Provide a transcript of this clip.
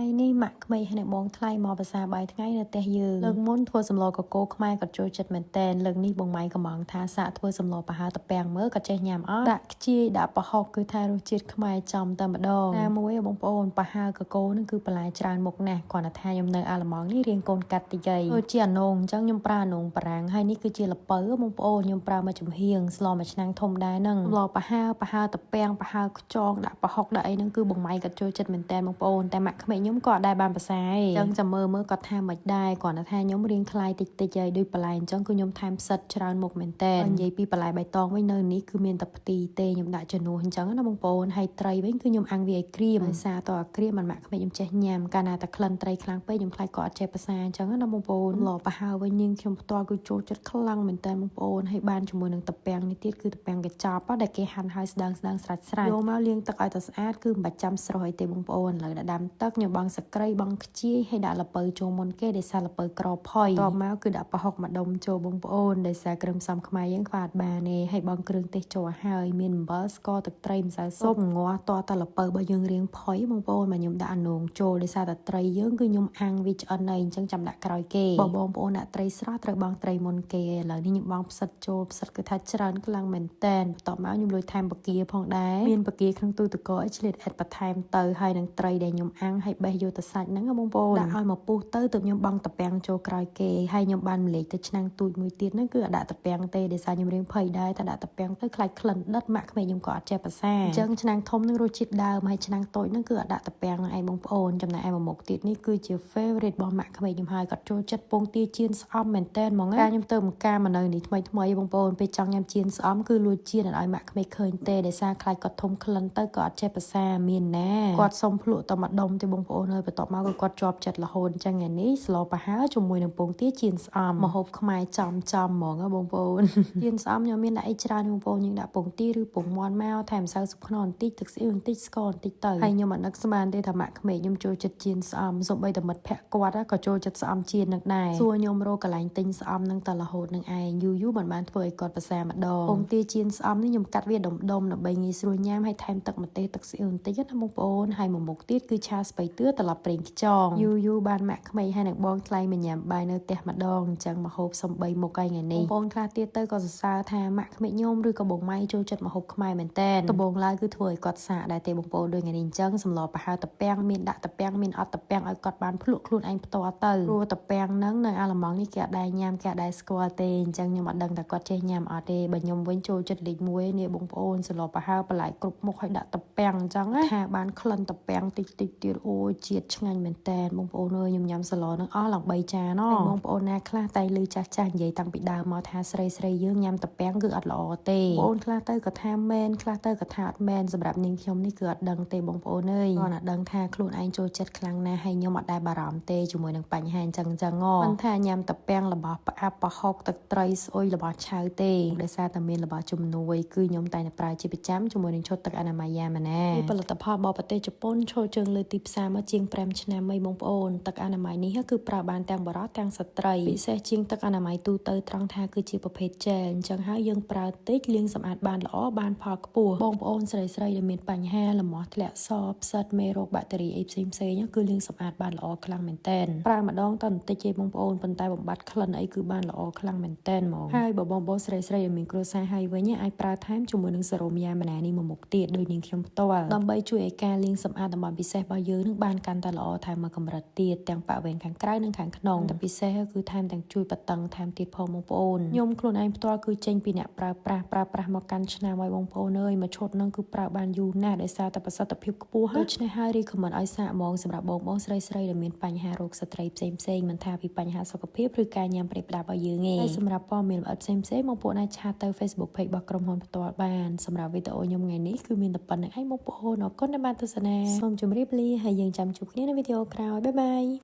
ថ្ងៃនេះម៉ាក់ក្មេកហើយនឹងបងថ្លៃមកភាសាបាយថ្ងៃនៅផ្ទះយើងលើកមុនធ្វើសម្លកកូរខ្មែរក៏ចូលចិត្តមែនតែនលើកនេះបងម៉ៃកំងថាសាកធ្វើសម្លប្រហើរតាពាំងមើលក៏ចេះញ៉ាំអត់ដាក់ខ្ជាយដាក់ប្រហុកគឺថារសជាតិខ្មែរចំតែម្ដងណាមួយបងប្អូនប្រហើរកកូរនឹងគឺបន្លែច្រើនមុខណាស់គ្រាន់តែថាខ្ញុំនៅអាល្លឺម៉ង់នេះរៀងកូនកាត់តិចហីដូចជាអានងអញ្ចឹងខ្ញុំប្រើអានងបារាំងហើយនេះគឺជាល្ពៅបងប្អូនខ្ញុំប្រើមួយចំហៀងស្លមួយឆ្នាំងធំដែរហ្នឹងសម្លប្រហើរប្រហើរតាពាំងប្រហើរខ្ចងដាក់ប្រហុកដាក់អីហ្នឹងគឺបងម៉ៃក៏ចូលចិត្តមែនតែនបងប្អូនតែម៉ាក់ក្មេកខ្ញុំក៏អត់ដែរបានភាសាឯងអញ្ចឹងចាំមើលមើលគាត់ថាមិនដែរគ្រាន់តែថាខ្ញុំរៀងខ្លាយតិចតិចហើយដូចបន្លែអញ្ចឹងគឺខ្ញុំថែមផ្សិតច្រើនមុខមែនតែននិយាយពីបន្លែបៃតងវិញនៅនេះគឺមានតែផ្ទីទេខ្ញុំដាក់ជំនួសអញ្ចឹងណាបងប្អូនហើយត្រីវិញគឺខ្ញុំអាំងវាឲ្យក្រៀមដោយសារតអាក្រៀមមិនម៉ាក់ក្មេកខ្ញុំចេះញ៉ាំកាលណាតែក្លិនត្រីខ្លាំងពេកខ្ញុំខ្លាចគាត់អត់ចេះភាសាអញ្ចឹងណាបងប្អូនឡប្រហើវិញនាងខ្ញុំផ្ទាល់គឺចូលចិត្តខ្លាំងមែនតើបងប្អូនហើយបានជាមួយនឹងតាពាំងនេះទៀតគឺតាពាំងកញ្ចប់ដែលគេហាន់ឲ្យស្ដើងស្ដើងស្រាច់ស្រាច់យកមកលាងទឹកឲ្យតែស្អាតគឺមិនបាច់ចាំស្រុះអីទេបងប្អូនឥឡូវដាក់ដាំទឹកខ្ញុំបង់សក្រីបង់ខ្ជាយហើយដាក់ល្ពៅចូលមុនគេដោយសារល្ពៅក្រផុយតមកគឺដាក់ប្រហុកមួយដុំចូលបងប្អូនដោយសារគ្រឿងផ្សំខ្មែរយើងខ្វះអត់បានទេហើយបង់គ្រឿងទេសចូលហើយមានអំបិលស្ករទឹកត្រីម្សៅស៊ុបងាស់តតល្ពៅរបស់យើងរៀងផុយបងប្អូនមកខ្ញុំដាក់អានងចូលដោយសារតែត្រីយើងគឺខ្ញុំអាំងវាឆ្អិនហើយអញ្ចឹងចាំដាក់ក្រោយគេបើបងប្អូនដាក់ត្រីស្រស់ត្រូវបង់ត្រីមុនគេឥឡូវនេះខ្ញុំបង់ផ្សិតចូលផ្សិតគឺថាច្រើនខ្លាំងមែនតែនបន្ទាប់មកខ្ញុំលួចថែមបង្គាផងដែរមានបង្គាក្នុងទូទឹកកកឲ្យឆ្លៀតអេតបន្ថែមទៅហើយនឹងត្រីដែលខ្ញុំអាំងហើយបេះយកទៅសាច់ហ្នឹងបងប្អូនដាក់ឲ្យមកពុះទៅទើបខ្ញុំបង់តាពាំងចូលក្រោយគេហើយខ្ញុំបានម្លេចទៅឆ្នាំងទូចមួយទៀតហ្នឹងគឺអត់ដាក់តាពាំងទេដោយសារខ្ញុំរៀងភ័យដែរថាដាក់តាពាំងទៅខ្លាចក្លិនដិតម៉ាក់ក្មេកខ្ញុំក៏អត់ចេះភាសាអញ្ចឹងឆ្នាំងធំនឹងរសជាតិដើមហើយឆ្នាំងតូចហ្នឹងគឺអត់ដាក់តាពាំងហ្នឹងឯងបងប្អូនចំណែកឯមួយមុខទៀតនេះគឺជា favorite របស់ម៉ាក់ក្មេកខ្ញុំហើយគាត់ចូលចិត្តពងទាចៀនស្អំមែនតែនហ្មងការខ្ញុំទៅមកការមកនៅនេះថ្មីថ្មីបងប្អូនពេលចង់ញ៉ាំចៀនស្អំគឺលួចចៀនអត់ឲ្យម៉ាក់ក្មេកឃើញទេដោយសារខ្លាចគាត់ធំក្លិនទៅក៏អត់ចេះភាសាមានណាគាត់សុំភ្លក់តែមួយដុំទេបងប្អូនហើយបន្ទាប់មកគឺគាត់ជាប់ចិត្តរហូតអញ្ចឹងថ្ងៃនេះស្លប្រហើរជាមួយនឹងពងទាចៀនស្អំម្ហូបខ្មែរចំចំហ្មងបងប្អូនចៀនស្អំខ្ញុំមានដាក់អីច្រើនបងប្អូនយើងដាក់ពងទាឬពងមាន់មកថែមម្សៅស៊ុបខ្នុរបន្តិចទឹកស៊ីអ៊ីវបន្តិចស្ករបន្តិចទៅហើយខ្ញុំអត់នឹកស្មានទេថាម៉ាក់ក្មេកខ្ញុំចូលចិត្តចៀនស្អំសូម្បីតែមិត្តភក្តិគាត់ក៏ចូលចិត្តស្អំចៀននឹងដែរសួរខ្ញុំរកកន្លែងទិញស្អំនឹងតែរហូតនឹងឯងយូរយូរមិនបានធ្វើឲ្យគាត់ប្រសាម្ដងពងទាចៀនស្អំនេះខ្ញុំកាត់វាដុំដុំដើម្បីងាយស្រួលញ៉ាំហើយថែមទឹកម្ទេសទឹកស៊ីអ៊ីវបន្តិចណាបងប្អូនហើយមួយមុខទៀតគឺឆាស្ពៃតឿត្រឡប់ប្រេងខ្យងយូរយូរបានម៉ាក់ក្មេកហើយនឹងបងថ្លៃមកញ៉ាំបាយនៅផ្ទះម្ដងអញ្ចឹងមកហូបសំបីមុខឯថ្ងៃនេះបងប្អូនខ្លះទៀតទៅក៏សរសើរថាម៉ាក់ក្មេកខ្ញុំឬក៏បងម៉ៃចូលចិត្តម្ហូបខ្មែរមែនតែនដំបូងឡើយគឺធ្វើឲ្យគាត់សាកដែរទេបងប្អូនដូចថ្ងៃនេះអញ្ចឹងសម្លប្រហើរតាពាំងមានដាក់តាពាំងមានអត់តាពាំងឲ្យគាត់បានភ្លក់ខ្លួនឯងផ្ទាល់ទៅព្រោះតាពាំងហ្នឹងនៅអាល្លឺម៉ង់នេះគេអត់ដែរញ៉ាំគេអត់ដែរស្គាល់ទេអញ្ចឹងខ្ញុំអត់ដឹងថាគាត់ចេះញ៉ាំអត់ទេបើខ្ញុំវិញចូលចិត្តលេខ1នេះបងប្អូនសម្លប្រហើរបន្លែគ្រប់មុខឲ្យដាក់តាពាំងអញ្ចឹងណាថាបានក្លិនតាពាំងតិចតិចទៀតអូជាតិឆ្ងាញ់មែនតែនបងប្អូនអើយខ្ញុំញ៉ាំសម្លហ្នឹងអស់ឡើង3ចានបងប្អូនណាខ្លះតែលឺចាស់ចាស់និយាយតាំងពីដើមមកថាស្រីស្រីយើងញ៉ាំតាពាំងគឺអត់ល្អទេបងប្អូនខ្លះទៅក៏ថាមែនខ្លះទៅក៏ថាអត់មែនសម្រាប់នាងខ្ញុំនេះគឺអត់ដឹងទេបងប្អូនអើយគាត់អត់ដឹងថាខ្លួនឯងចូលចិត្តខ្លាំងណាស់ហើយខ្ញុំអត់ដែលបារម្ភទេជាមួយនឹងបញ្ហាអញ្ចឹងអញ្ចឹងមិនថាញ៉ាំតាពាំងរបស់ផ្អាប់ប្រហុកទឹកត្រីស្អុយរបស់ឆៅទេដោយសារតែមានរបស់ជំនួយគឺខ្ញុំតែប្រើជាប្រចាំជាមួយនឹងឈុតទឹកអនាម័យយ៉ាម៉ាណាផលិតផលរបស់ប្រទេសជប៉ុនឈរជើងលើទីផ្សារមកជាង5ឆ្នាំហើយបងប្អូនទឹកអនាម័យនេះគឺប្រើបានទាំងបុរសទាំងស្ត្រីពិសេសជាងទឹកអនាម័យទូទៅត្រង់ថាគឺជាប្រភេទជែលអញ្ចឹងហើយយើងប្រើតិចលាងសម្អាតបានល្អបានផលខ្ពស់បងប្អូនស្រីស្រីដែលមានបញ្ហាលមាស់ធ្លាក់សផ្សិតមេរោគបាក់តេរីអីផ្សេងផ្សេងគឺលាងសម្អាតបានល្អខ្លាំងមែនតែនប្រើម្ដងតែបន្តិចទេបងប្អូនប៉ុន្តែបំបត្តិក្លិនអីគឺបានល្អខ្លាំងមែនតែនហ្មងហើយបើបងប្អូនស្រីស្រីដែលមានគ្រួសារហើយវិញអាចប្រើថែមជាមួយនឹងសេរ៉ូមយ៉ាម៉ាណានេះមួយមុខទៀតដោយនាងខ្ញុំផ្ទាល់ដើម្បីជួយឲ្យការលាងសម្អាតតំបន់ពិសេសរបស់យើងនឹងបានកាន់តែល្អថែមមួយកម្រិតទៀតទាំងបរិវេណខាងក្រៅនិងខាងក្នុងតែពិសេសគឺថែមទាំងជួយបតឹងថែមទៀតផងបងប្អូនខ្ញុំខ្លួនឯងផ្ទាល់គឺចេញពីអ្នកប្រើប្រាស់ប្រើប្រាស់មកកាន់ឆ្នាំឲ្យបងប្អូនអើយមួយឈុតនឹងគឺប្រើបានយូរណាស់ដោយសារតែប្រសិទ្ធភាពខ្ពស់ដូច្នេះហើយ recommend ឲ្យសាកហ្មងសម្រាប់បងបងស្រីស្រីដែលមានបញ្ហារោគស្ត្រីផ្សេងផ្សេងមិនថាពីបញ្ហាសុខភាពឬការញ៉ាំប្រេបផ្ដាប់ឲ្យយើងទេហើយសម្រាប់ព័ត៌មានលម្អិតផ្សេងផ្សេងបងប្អូនអាច chat ទៅ Facebook page របស់ក្រុមហ៊ុនផ្ទាល់បានសម្រាប់វីដេអូខ្ញុំថ្ងៃនេះគឺមានតែប៉ុណ្្នឹងឯងបងប្អូនអរគុណដែលបានទស្សនាសូមជម្រាបលាហើយយើងចាំជួបគ្នានៅវីដេអូក្រោយ bye bye.